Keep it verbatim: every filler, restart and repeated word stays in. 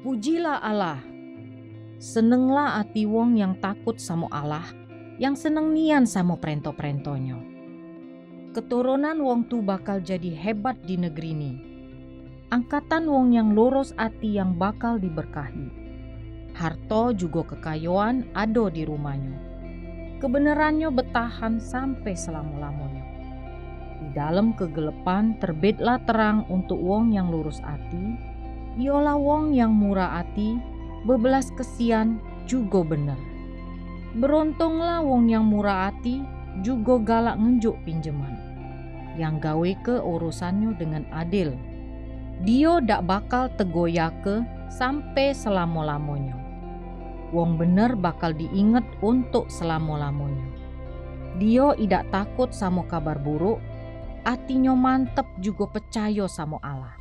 Pujilah Allah. Senenglah ati wong yang takut samo Allah, yang seneng nian samo prento-prentonyo. Keturunan wong tu bakal jadi hebat di negeri ni. Angkatan wong yang lurus ati yang bakal diberkahi. Harto jugo kekayoan ado di rumahnyo. Kebenerannyo betahan sampe selamo-lamonyo. Di dalem kegelepan terbitlah terang untuk wong yang lurus ati, iyolah wong yang murah ati, bebelas kesian, jugo bener. Berontonglah wong yang murah ati, jugo galak ngenjuk pinjeman, yang gaweke urusannyo dengan adil. Dio dak bakal tegoyahke sampe selamo-lamonyo. Wong bener bakal diinget untuk selamo-lamonyo. Dio idak takut samo kabar buruk, atinyo mantep jugo pecayo samo Allah.